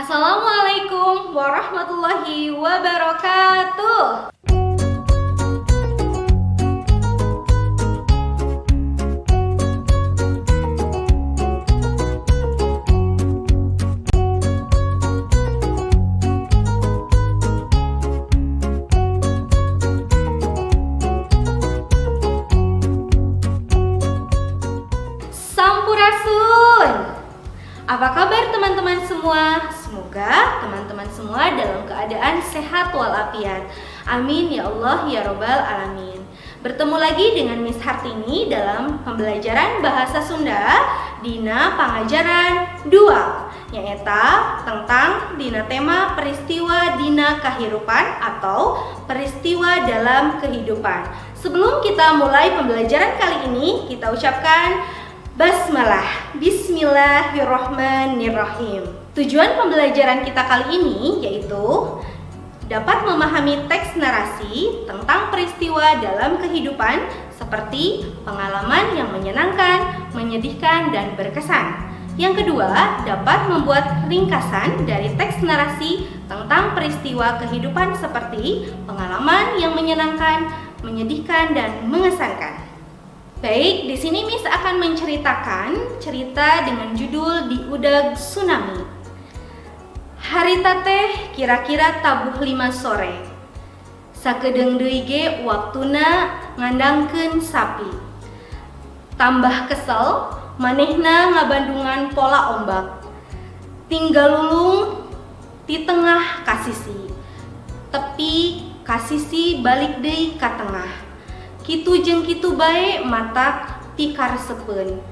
Assalamualaikum warahmatullahi wabarakatuh. Sampurasun. Apa kabar teman-teman semua? Semoga teman-teman semua dalam keadaan sehat walafiat. Amin ya Allah ya Robbal Alamin. Bertemu lagi dengan Miss Hartini dalam pembelajaran bahasa Sunda dina pangajaran 2, nyaeta tentang dina tema peristiwa dina kahirupan atau peristiwa dalam kehidupan. Sebelum kita mulai pembelajaran kali ini, kita ucapkan basmalah. Bismillahirrahmanirrahim. Tujuan pembelajaran kita kali ini yaitu dapat memahami teks narasi tentang peristiwa dalam kehidupan seperti pengalaman yang menyenangkan, menyedihkan, dan berkesan. Yang kedua, dapat membuat ringkasan dari teks narasi tentang peristiwa kehidupan seperti pengalaman yang menyenangkan, menyedihkan, dan mengesankan. Baik, di sini Miss akan menceritakan cerita dengan judul Diudag Tsunami. Harita teh kira-kira tabuh 5 sore. Sakedeung deui ge waktuna ngandangkeun sapi. Tambah kesel, manehna ngabandungan pola ombak. Tinggal lulung ti tengah ka sisi. Tepi ka sisi, balik deui ka tengah. Kitu jeung kitu bae, matak pikaresepeun.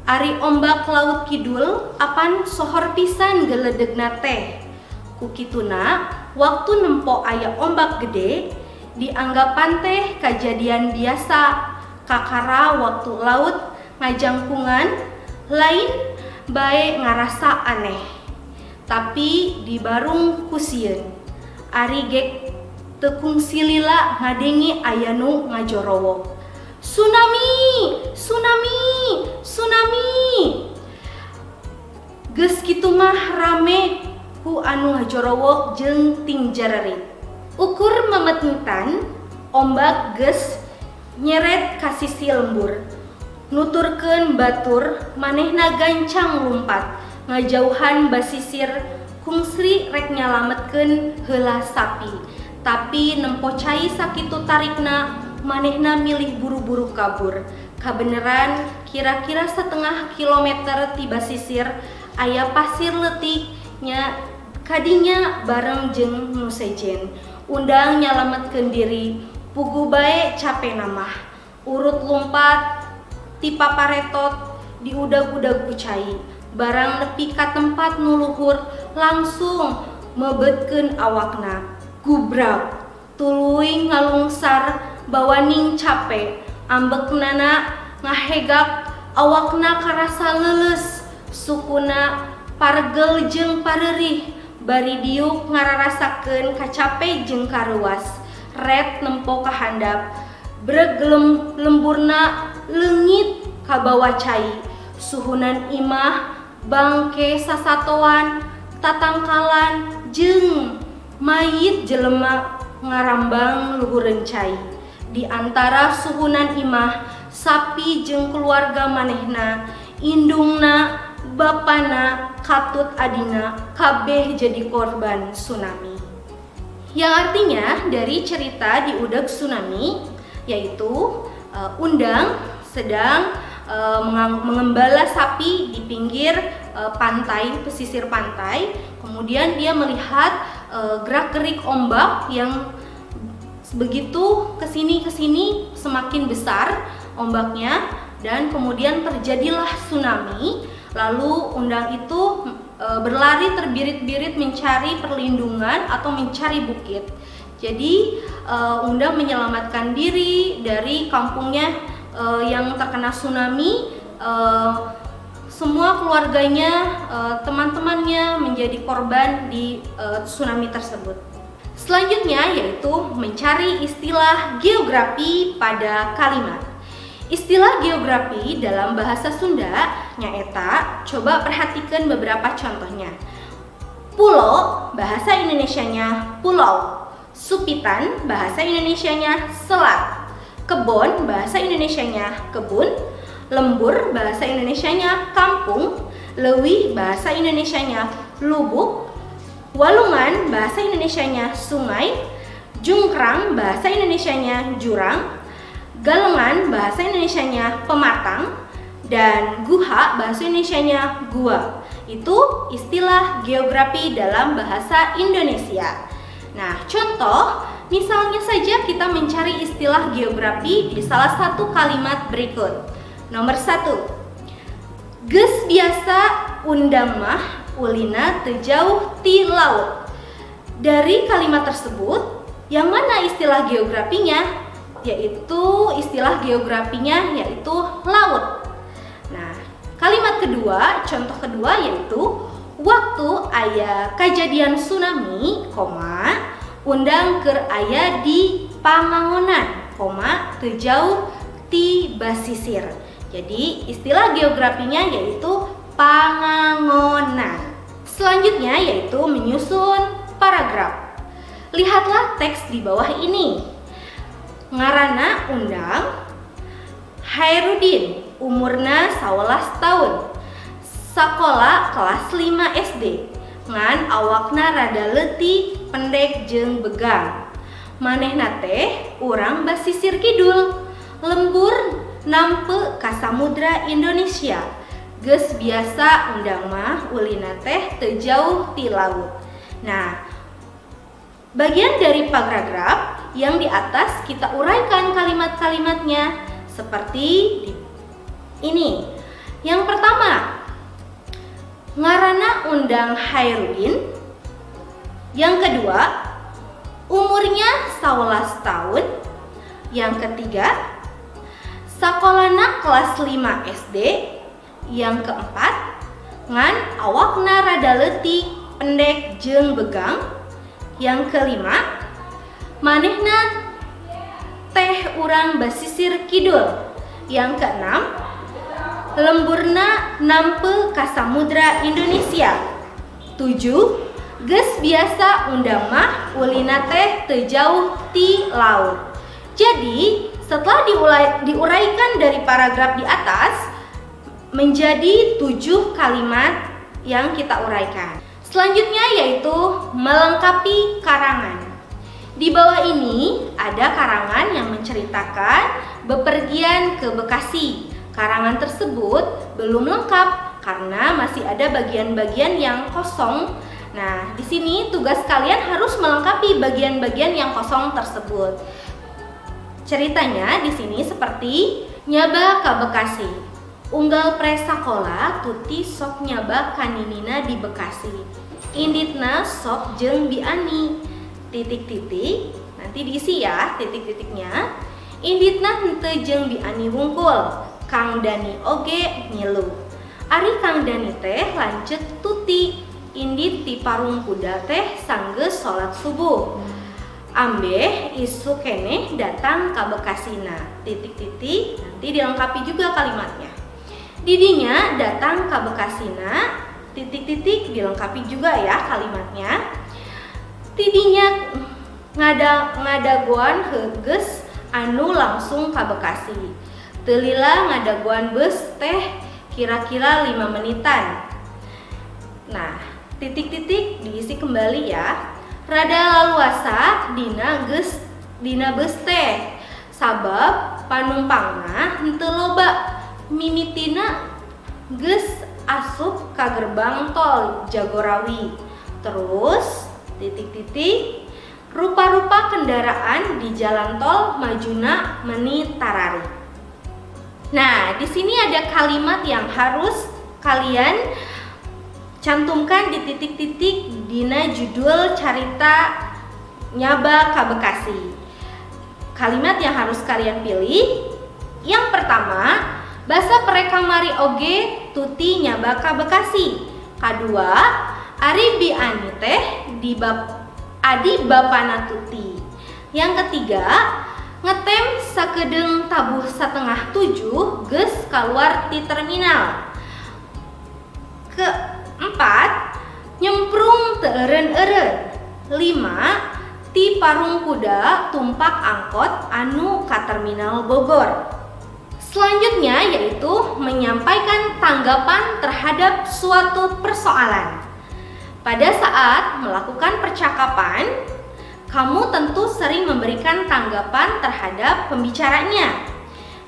Ari ombak laut kidul apan sohor pisan geledegna teh. Ku kituna waktu nempo aya ombak gede dianggapan teh kajadian biasa, kakara waktu laut ngajangkungan lain bae ngarasa aneh. Tapi dibarung ku sieun. Ari gek teu kungsi lila ngadenge aya nu ngajorowok. "Tsunami! Tsunami! Tsunami!" Geus kitu mah rame ku anu ngajorowok jeung tingjarerit. Ukur memetngitan, ombak geus nyeret ka sisi lembur. Nuturkeun batur, manehna gancang lumpat ngajauhan basisir, kungsi rek nyalametkeun heula sapi. Tapi nempo cai sakitu tarikna, manehna milih buru-buru kabur. Kabeneran kira-kira setengah kilometer ti basisir aya pasir leutik nya, kadinya bareng jeung nu sejen. Undang nyalametkeun diri, puguh bae capena mah. Urut lumpat ti paparetot, diudag-udag ku cai. Barang nepi ka tempat nu luhur, langsung mebetkeun awakna. Gubrak, tuluy ngalungsar bawaning cape, ambeknana ngahegak, awakna karasa leuleus, sukuna paregel jeung pareurih, bari diuk ngararasakeun kacape jeung kareuwas. Ret nempo ka handap, breg lemburna leungit kabawa cai. Suhunan imah, bangke sasatoan, tatangkalan jeung mayit jelema ngarambang luhureun cai. Di antara suhunan imah, sapi jeung keluarga manehna, indungna, bapana, katut adina, kabeh jadi korban tsunami. Yang artinya dari cerita Diudag Tsunami yaitu Undang sedang mengembala sapi di pinggir pantai, pesisir pantai. Kemudian dia melihat gerak-gerik ombak yang begitu kesini kesini semakin besar ombaknya dan kemudian terjadilah tsunami. Lalu Undang itu berlari terbirit-birit mencari perlindungan atau mencari bukit. Jadi Undang menyelamatkan diri dari kampungnya yang terkena tsunami. Semua keluarganya, teman-temannya menjadi korban di tsunami tersebut. Selanjutnya yaitu mencari istilah geografi pada kalimat. Istilah geografi dalam bahasa Sunda nyaeta, coba perhatikan beberapa contohnya. Pulo bahasa Indonesianya pulau. Supitan bahasa Indonesianya selat. Kebon bahasa Indonesianya kebun. Lembur bahasa Indonesianya kampung. Leuwi bahasa Indonesianya lubuk. Walungan bahasa Indonesianya sungai. Jungkrang bahasa Indonesianya jurang. Galengan bahasa Indonesianya pematang. Dan guha bahasa Indonesianya gua. Itu istilah geografi dalam bahasa Indonesia. Nah, contoh, misalnya saja kita mencari istilah geografi di salah satu kalimat berikut. Nomor 1, geus biasa Undang mah ulinna teu jauh ti laut. Dari kalimat tersebut, yang mana istilah geografinya? Yaitu istilah geografinya yaitu laut. Nah, kalimat kedua, contoh kedua yaitu waktu aya kejadian tsunami, koma, Undang keur aya di Pangangonan, koma, teu jauh ti basisir. Jadi istilah geografinya yaitu Pangangonan. Selanjutnya yaitu menyusun paragraf. Lihatlah teks di bawah ini. Ngarana Undang Hairudin, umurna 11 tahun. Sakola kelas 5 SD. Ngan awakna rada leutik, pendek jeung begang. Manehna teh urang basisir kidul. Lembur nampe ka Samudra Indonesia. Geus biasa Undang mah ulinna teh teu jauh ti laut. Nah, bagian dari paragraf yang di atas kita uraikan kalimat-kalimatnya seperti di ini. Yang pertama, ngarana Undang Hairudin. Yang kedua, umurnya 11 tahun. Yang ketiga, sakolana kelas 5 SD. Yang keempat, ngan awakna rada leutik, pendek jeung begang. Yang kelima, manehna teh urang basisir kidul. Yang keenam, lemburna nampe ka Samudra Indonesia. 7, geus biasa Undang mah ulinna teh teu jauh ti laut. Jadi, setelah diuraikan dari paragraf di atas menjadi 7 kalimat yang kita uraikan. Selanjutnya yaitu melengkapi karangan. Di bawah ini ada karangan yang menceritakan bepergian ke Bekasi. Karangan tersebut belum lengkap karena masih ada bagian-bagian yang kosong. Nah, di sini tugas kalian harus melengkapi bagian-bagian yang kosong tersebut. Ceritanya di sini seperti nyaba ka Bekasi. Unggal pre sakola Tuti sok nyaba ka ninina di Bekasi. Inditna sok jeung Bi Ani. Titik-titik, nanti diisi ya titik-titiknya. Inditna henteu jeung Bi Ani wungkul. Kang Dani oge ngilu. Ari Kang Dani teh lanceuk Tuti. Indit ti Parung Kuda teh sanggeus salat subuh. Ambeh isuk keneh datang ka Bekasina. Titik-titik, nanti dilengkapi juga kalimatnya. Didinya datang ka Bekasina, titik-titik dilengkapi juga ya kalimatnya. Tidinya ngadagoan geus anu langsung ka Bekasi. Teu lila ngadagoan bus teh kira-kira 5 menitan. Nah, titik-titik diisi kembali ya. Rada laluasa dina bus teh. Sabab panumpangna henteu loba. Mimitina geus asup ka gerbang tol Jagorawi. Terus titik-titik rupa-rupa kendaraan di jalan tol majuna meni tararik. Nah, di sini ada kalimat yang harus kalian cantumkan di titik-titik dina judul carita Nyaba ka Bekasi. Kalimat yang harus kalian pilih yang pertama, basa prek kamari oge Tuti nyaba ka Bekasi. Kadua, ari Bi Ani teh di adi bapana Tuti. Yang ketiga, ngetem sakedeung tabuh 6.30 geus kaluar ti terminal. Keempat, Nyemprung teu eureun-eureun. 5. Ti Parung Kuda tumpak angkot anu ka Terminal Bogor. Selanjutnya yaitu menyampaikan tanggapan terhadap suatu persoalan. Pada saat melakukan percakapan, kamu tentu sering memberikan tanggapan terhadap pembicaranya.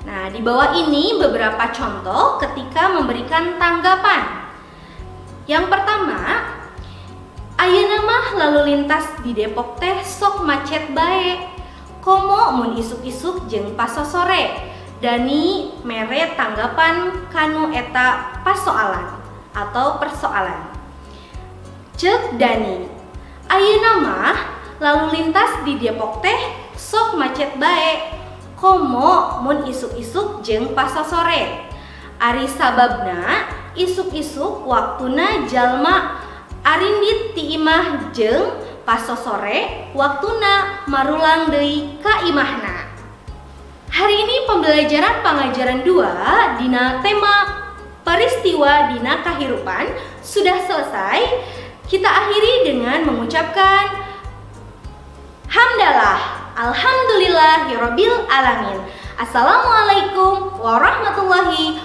Nah, di bawah ini beberapa contoh ketika memberikan tanggapan. Yang pertama, "Ayeuna mah lalu lintas di Depok teh sok macet bae. Komo mun isuk-isuk jeung pasosore." Dani mere tanggapan kanu eta pasoalan atau persoalan. Cek Dani, "Ayeuna mah lalu lintas di Depok teh sok macet bae. Komo mun isuk-isuk jeung pasosore. Ari sababna isuk-isuk waktuna jalma arindit ti imah jeung pasosore waktuna marulang deui ka imahna." Hari ini pembelajaran pangajaran 2 dina tema peristiwa dina kahirupan sudah selesai. Kita akhiri dengan mengucapkan hamdalah. Alhamdulillahirabbil alamin. Assalamualaikum warahmatullahi